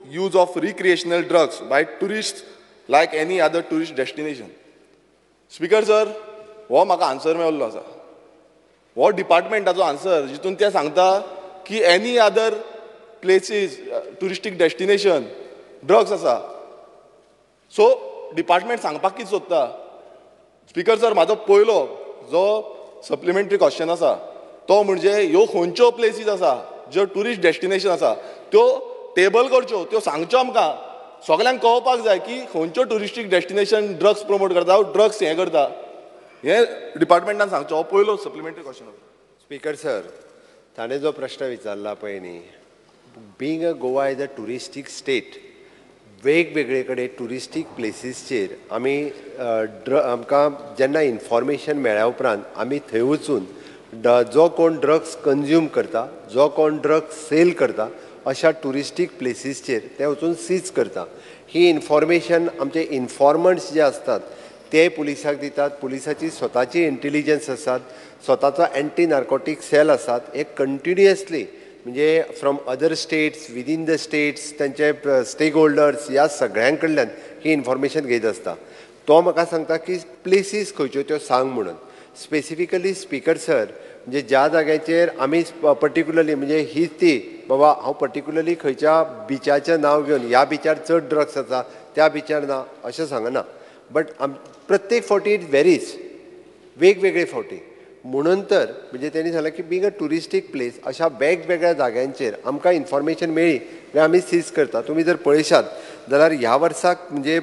use of recreational drugs by tourist like any other tourist destination? Speaker sir, हो म्हाका answer मेळिल्लो आसा. हो डिपार्टमेंटाचो आन्सर जितून ते सांगता की any other places touristic destination drugs आसा. सो डिपार्टमेंट सांगपाक कितें सोदता? स्पीकर सर, म्हाजो पयलो जो सप्लिमेंटरी क्वेश्चन आसा तो म्हणजे ह्यो खंयच्यो प्लेसीस आसा ज्यो ट्युरिस्ट डेस्टिनेशन आसा त्यो टेबल करच्यो, त्यो सांगच्यो आमकां, सगल्यांक कळपाक जाय की खंयच्यो ट्युरिस्टीक डेस्टिनेशन ड्रग्स प्रमोट करता, ड्रग्स हें करता, हें डिपार्टमेंटान सांगचो. हो पयलो सप्लिमेंटरी क्वेश्चन. स्पीकर सर, ताणें जो प्रश्न विचारला पळय न्ही, being a Goa is a touristic state, वेगवेगळे कडेन ट्युरिस्टीक प्लेसीसचेर आमी आमकां जेन्ना इन्फॉर्मेशन मेळ्ळ्या उपरांत आमी थंय वचून जो कोण ड्रग्स कंज्यूम करता, जो कोण ड्रग्स सेल करता अशा ट्युरिस्टीक प्लेसीसचेर ते वचून सीज करता. ही इन्फॉर्मेशन आमचे इन्फॉर्मंट्स जे आसतात ते पुलिसाक दितात. पुलिसाची स्वताची इंटेलिजन्स आसात, स्वताचो एंटी नार्कोटीक सेल आसात, हे कंटिन्युअसली म्हणजे from other states, within the states, तांचे स्टेक होल्डर्स ह्या सगळ्यां कडल्यान ही इन्फॉर्मेशन घेत आसता. तो म्हाका सांगता की प्लेसीस खंयच्यो त्यो सांग म्हणून. स्पेसिफिकली स्पीकर सर, म्हणजे ज्या जाग्याचेर आमी पर्टिक्युलरली म्हणजे हीच ती बाबा हांव पर्टिक्युलरली खंयच्या बिचाचें नांव घेवन ह्या बिचार चड ड्रग्स आसा त्या बिचार ना अशें सांगना, बट प्रत्येक फावटी it varies, वेगवेगळे फावटी. म्हणून तर म्हणजे तेणी सांगलें की बींग अ ट्युरिस्टीक प्लेस अशा वेगवेगळ्या जाग्यांचेर आमकां इन्फॉर्मेशन मेळ्ळी जाल्यार आमी सीज करता. तुमी जर पळयशात जाल्यार ह्या वर्साक म्हणजे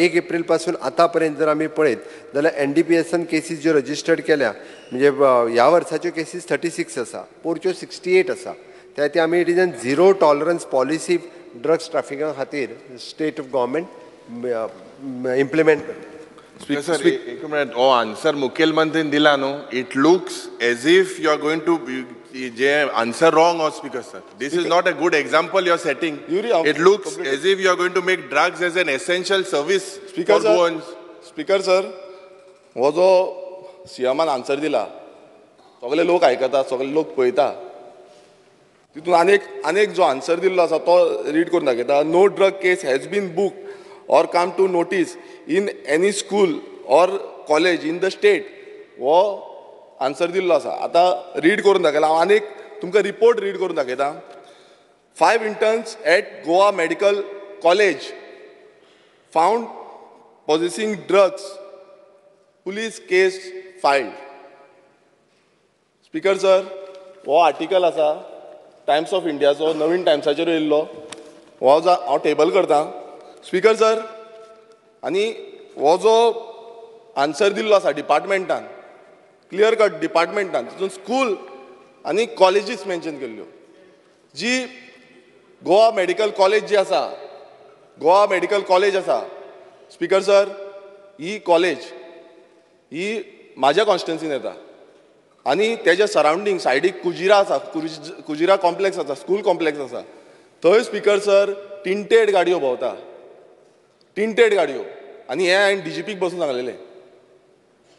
1 एप्रील पासून आतां पर्यंत जर आमी पळयत जाल्यार एनडीपीएसान केसीस ज्यो रजिस्टर्ड केल्या म्हणजे ह्या वर्साच्यो केसीस 36 आसा, पोरच्यो 68 आसा. त्या खातीर आमी it is an zero tolerance policy drugs ट्राफिका खातीर स्टेट ऑफ गव्हर्मेंट इम्प्लिमेंट करता. सर, एक मिनिट, हो आन्सर मुखेलमंत्रीन दिला न्हू, it looks as if you are going to J answer wrong हो. Speaker sir, this is not a good example you are setting. It looks as if you are going to make drugs as an essential service for Goans. Speaker sir, हो जो सीएमान answer दिला सगळे लोक आयकता, सगळे लोक पळयता, तितून आनेक जो आन्सर दिल्लो आसा तो रीड करून दाखयता. No drug case has been book or come to notice in any school or college in the state, हो आन्सर दिल्लो आसा. आतां रीड करून दाखयला हांव आनीक तुमकां रिपोर्ट रीड करून दाखयता. 5 interns at Goa medical college found possessing drugs, police case filed. Speaker sir, हो आर्टिकल आसा टायम्स ऑफ इंडियाचो, नवीन टायम्साचेर येयल्लो, हो हांव टेबल करता. स्पीकर सर, आनी हो जो आन्सर दिल्लो आसा डिपार्टमेंटान, क्लियर कट डिपार्टमेंटान तितून स्कूल आनी कॉलेजीस मेन्शन केल्ल्यो. जी गोवा मेडिकल कॉलेज जी आसा, गोवा मेडिकल कॉलेज आसा स्पीकर सर, ही कॉलेज ही म्हाज्या कॉन्स्टिट्युएन्सीन येता आनी तेज्या सरावंडींग सायडीक कुजिरा आसा, कुजिरा कॉम्प्लेक्स आसा, स्कूल कॉम्प्लेक्स आसा. थंय स्पीकर सर टिंटेड गाडयो भोंवता, टिंटेड गाडयो. आनी हें हांवें डीजीपीक बसून सांगलेलें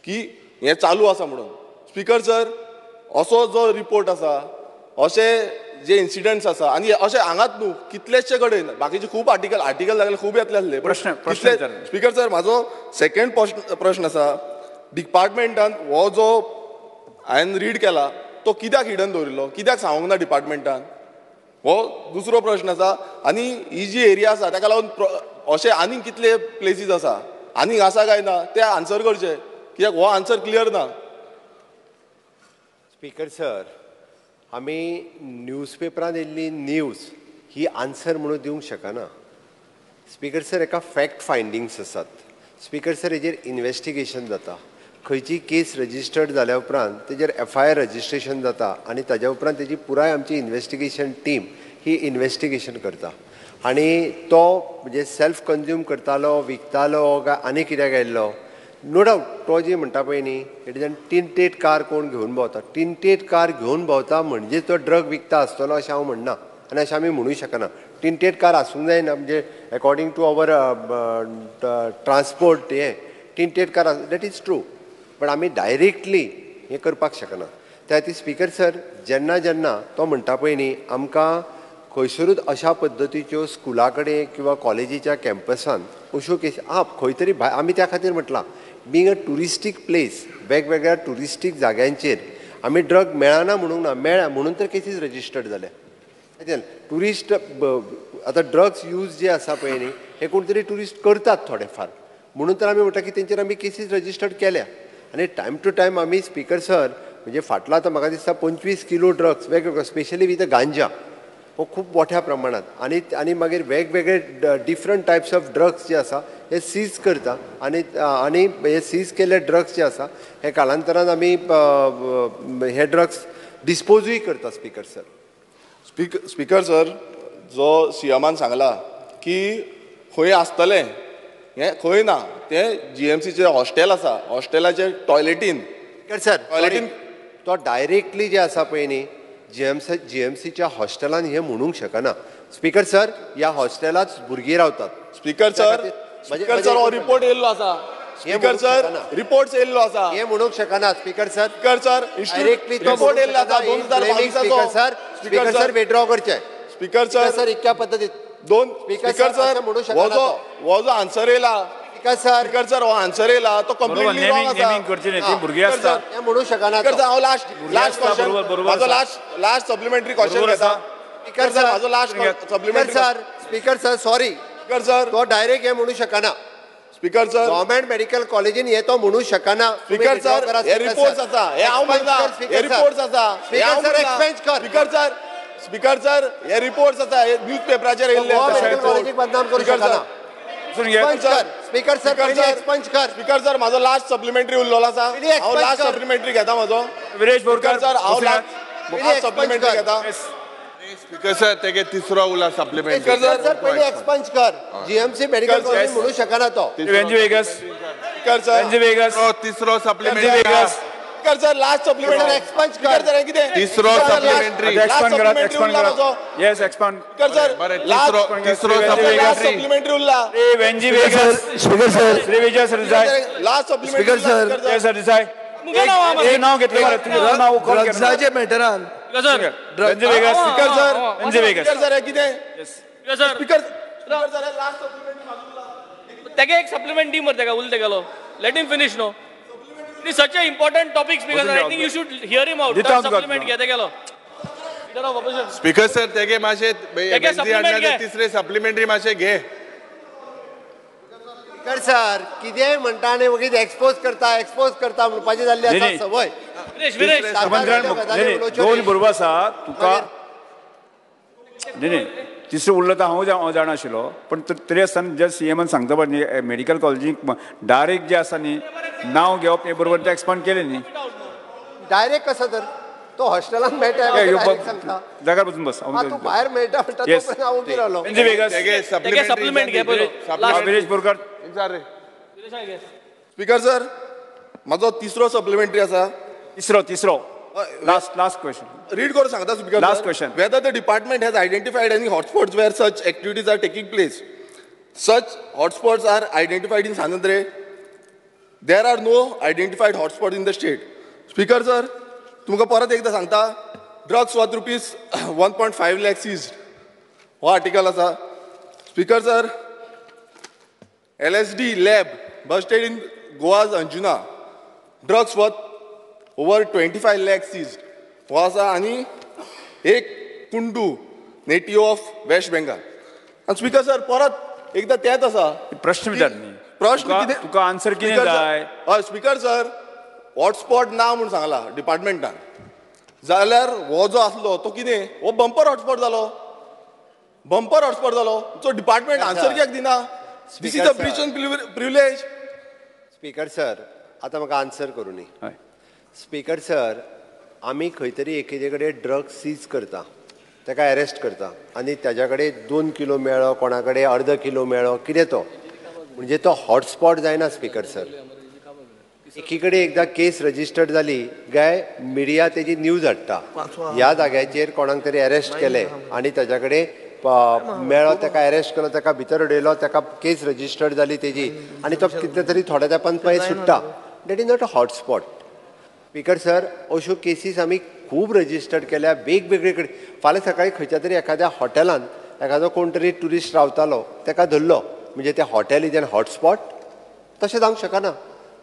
की हें चालू आसा म्हणून. स्पीकर सर, असो जो रिपोर्ट आसा, अशे जे इन्सिडंट्स आसा आनी अशे हांगात न्हू कितलेशे कडेन बाकीचे खूब आर्टिकल लागले, खूब येतले आसले. स्पीकर सर, म्हाजो सेकंड प्रश्न आसा, डिपार्टमेंटान हो जो हांवें रीड केला तो कित्याक हिडन दवरिल्लो, कित्याक सांगूंक ना डिपार्टमेंटान, हो दुसरो प्रश्न आसा. आनी ही जी एरिया आसा ताका लागून अशे आनीक कितले प्लेसीस आसा, आनीक आसा काय ना ते आन्सर करचे, कित्याक हो आन्सर क्लियर ना. स्पीकर सर, आमी न्यूजपेपरान येयल्ली न्यूज ही आन्सर म्हणून दिवंक शकना. स्पीकर सर, एका फॅक्ट फायंडींग्स आसात. स्पीकर सर, हेजेर इन्वेस्टिगेशन जाता, खंयची केस रजिस्टर्ड जाल्या उपरांत तेजेर एफआयआर रजिस्ट्रेशन जाता आनी ताज्या उपरांत तेजी पुराय आमची इन्वेस्टिगेशन टीम ही इन्वेस्टिगेशन करता. आनी तो म्हणजे सेल्फ कंज्यूम करतालो, विकतालो काय आनी कित्याक आयिल्लो, नो डावट तो जी म्हणटा पळय न्ही, it is an tinted car कोण घेवन भोंवता, टिंटेड कार घेवन भोंवता म्हणजे तो ड्रग विकता आसतलो अशें हांव म्हणना आनी अशें आमी म्हणूं शकना. टिंटेड कार आसूंक जायना, म्हणजे एकोर्डिंग टू our transport हें tinted car that is true, but आमी डायरेक्टली हें करपाक शकना. त्या खातीर स्पीकर सर, जेन्ना जेन्ना तो म्हणटा पळय न्ही आमकां खंयसरूच अशा पद्दतीच्यो स्कुला कडेन किंवा कॉलेजीच्या कॅम्पसान अश्यो केसी आं खंय तरी भायर आमी त्या खातीर म्हटलां बींग अ ट्युरिस्टीक प्लेस वेगवेगळ्या ट्युरिस्टीक जाग्यांचेर आमी ड्रग मेळना म्हणूंक ना, मेळ्ळा म्हणून तर केसीस रजिस्टर्ड जाल्या. ट्युरिस्ट आतां ड्रग्स यूज जे आसा पळय न्ही हे कोण तरी ट्युरिस्ट करतात थोडे फार, म्हणून तर आमी म्हणटा की तेंचेर आमी केसीस रजिस्टर्ड केल्या. आनी टायम टू टायम आमी स्पीकर सर म्हणजे फाटला आतां म्हाका दिसता 25 किलो ड्रग्स वेगवेगळे स्पेशली विथ गांजा हो खूब मोठ्या प्रमाणात आनी आनी मागीर वेगवेगळे डिफरंट टायप्स ऑफ ड्रग्स जे आसा हे सीज करता आनी आनी हे सीज केल्ले ड्रग्स जे आसा हे कालांतरान आमी हे ड्रग्स डिस्पोजूय करता. स्पीकर सर स्पीकर सर जो सीएमान सांगला की खंय आसतलें हें खंय ना, तें जीएमसीचें हॉस्टेल आसा, हॉस्टेलाचे टॉयलेटीन. सर टॉयलेटीन तो डायरेक्टली जे आसा पळय न्ही जीएमसीच्या हॉस्टेलान हे म्हणूंक शकना. स्पीकर सर ह्या हॉस्टेलांत भुरगीं रावतात. स्पीकर सर स्पीकर सर हो रिपोर्ट येयल्लो आसा. स्पीकर सर रिपोर्ट्स येयल्लो आसा हे म्हणूंक शकना. Speaker sir speaker sir directly तो रिपोर्ट येयल्लो आसा 2022चो. सर स्पीकर सर विथड्रॉ करचें. स्पीकर सर सर इतक्या पद्दतीन दोन स्पीकर सर हो जो आन्सर येयला स्पीकर सर हो आन्सर येयला तो कंप्लिटली रॉंग आसा. भुरगीं आसता हें म्हणूंक शकना. स्पीकर सर हांव लास्ट लास्ट क्वेश्चन म्हाजो लास्ट लास्ट सप्लिमेंटरी क्वेश्चन घेता. स्पीकर सर म्हाजो last supplementary. Sir speaker sir sorry speaker sir तो डायरेक्ट हें म्हणूंक शकना. स्पीकर सर गव्हर्मेंट मेडिकल कॉलेजीन हे तो म्हणूंक शकना. स्पीकर सर हे रिपोर्ट्स आसा हे हांव म्हणटा हे रिपोर्ट्स आसा. स्पीकर सर एक्सपेंज कर. स्पीकर सर स्पीकर सर हे रिपोर्ट्स आसा हे न्यूज पेपराचेर येयल्ले आसा. कॉलेजीक बदनाम करूंक शकना. स्पीकर सर एक्सपंज कर. स्पीकर सर म्हाजो लास्ट सप्लिमेंटरी उरलेलो आसा. हांव लास्ट सप्लिमेंटरी घेता म्हाजो. विरेश बोरकर सर हांव लास्ट सप्लिमेंटरी घेता. स्पीकर सर तेगे तिसरो उरला सप्लिमेंटरी. स्पीकर सर पयलीं एक्सपंज कर. जीएमसी मेडिकल कॉलेज म्हणूंक शकना तो. वेंजी वेगस स्पीकर सर वेंजी वेगस तिसरो supplementary. Speaker sir last supplementary expunge कर. सर कितें तिसरो सप्लिमेंटरी एक्सपांड करात एक्सपांड करात. येस एक्सपांड स्पीकर सर तिसरो लास्ट सप्लिमेंटरी उरला. Venzy Viegas speaker sir Shri Vijay Sardesai last supplementary. Speaker sir Vijay Sardesai एक नाव घेतलें मरे तुजें नांव कॉल केलें. ड्रग्साचे मॅटरान Venzy Viegas speaker sir Venzy Viegas speaker sir कितें स्पीकर सर लास्ट सप्लिमेंटरी तेगे एक सप्लिमेंट दी मरे तेका उल तेगेलो. Let him finish no. It is such an important topic, Speaker sir. I think you should hear him out. Supplement घे तेगेलो. स्पीकर सर तेगे मातशें तिसरे सप्लिमेंटरी मातशें घे. स्पीकर सर कितेंय म्हणटा आनी मागीर एक्सपोज करता एक्सपोज करता म्हणपाची जाल्ली आसा संवय. दोन बरोबर आसा तुका. न्ही तिसरो उरलो तर हांव जाणा आशिल्लो पण तरी आसतना जे सीएमान सांगता पळय न्ही मेडिकल कॉलेजीक डायरेक्ट जे आसा न्ही नांव घेवप हे बरोबर ते एक्सपांड केलें न्ही. डायरेक्ट कसो तर तो हॉस्टेलान मेळटा जाग्यार बसून बस तूं भायर मेळटा म्हणटा तो पर्यंत हांव उबी रावलो. सप्लिमेंट घे पयलो. विरेश बोरकर. स्पीकर सर म्हाजो तिसरो सप्लिमेंटरी आसा. तिसरो तिसरो last last question read करून सांगता speaker. Last question. Whether the department has identified any hotspots where such activities are taking place. Such hotspots are identified in San Andre. There are no identified hotspots in the state. Speaker sir तुमकां परत एकदां सांगता drugs worth ₹1.5 lakh seized हो article आसा. Speaker sir LSD lab busted in Goa's Anjuna drugs worth over 25 lakh seized हो आसा. आनी एक कुंडू नेटिव्ह ऑफ वेस्ट बेंगाल. आनी स्पीकर सर परत एकदां तेंच आसा. प्रश्न विचार न्ही प्रश्न कितें तुका आन्सर कितें जाय. हय स्पीकर सर हॉटस्पॉट ना म्हूण सांगला डिपार्टमेंटान जाल्यार हो जो आसलो तो कितें हो बंपर हॉटस्पॉट जालो. बंपर हॉटस्पॉट जालो सो डिपार्टमेंट आन्सर कित्याक दिना. This is a breach on privilege. Speaker sir आतां म्हाका आन्सर करूं न्ही. स्पीकर सर आमी खंय तरी एकेचे कडेन ड्रग्स सीज करता ताका अरेस्ट करता आनी ताज्या कडेन 2 किलो मेळ्ळो कोणा कडेन अर्द किलो मेळ्ळो कितें तो म्हणजे तो हॉटस्पॉट जायना. स्पीकर सर एकी कडेन एकदां केस रजिस्टर्ड जाली काय मिडिया तेजी न्यूज हाडटा ह्या जाग्याचेर कोणाक तरी अरेस्ट केलें आनी ताज्या कडेन मेळ्ळो ताका अरेस्ट केलो ताका भितर उडयलो ताका केस रजिस्टर्ड जाली तेजी आनी तो कितले तरी थोड्या तेंपान पळय सुट्टा. That is not a hotspot. Speaker sir अश्यो केसीस आमी खूब रजिस्टर्ड केल्या वेगवेगळे कडेन. फाल्यां सकाळी खंयच्या तरी एखाद्या हॉटेलान एखादो कोण तरी ट्युरिस्ट रावतालो ताका धरलो म्हणजे तें हॉटेल is an hotspot तशें जावंक शकना.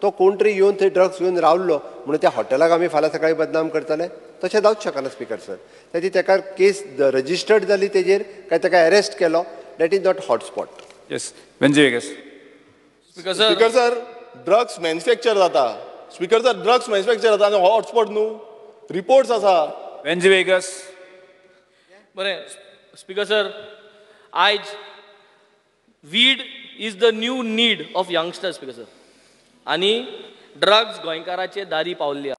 तो कोण तरी येवन थंय ड्रग्स घेवन रावलो म्हणून त्या हॉटेलाक आमी फाल्यां सकाळी बदनाम करतले तशें जावंक शकना स्पीकर सर. ताची ताका केस रजिस्टर्ड जाली तेजेर काय ताका अरेस्ट केलो that is not hotspot. Yes Venzy Viegas. Speaker sir drugs manufacture जाता. स्पीकर सर ड्रग्स मॅन्युफॅक्चर जाता आनी हो हॉटस्पॉट न्हू, रिपोर्ट्स आसा. वेन्झी वेगस. बरें स्पीकर सर, आयज weed is the new need of youngsters speaker sir, आनी ड्रग्स गोंयकाराचे दारी पावल्ली.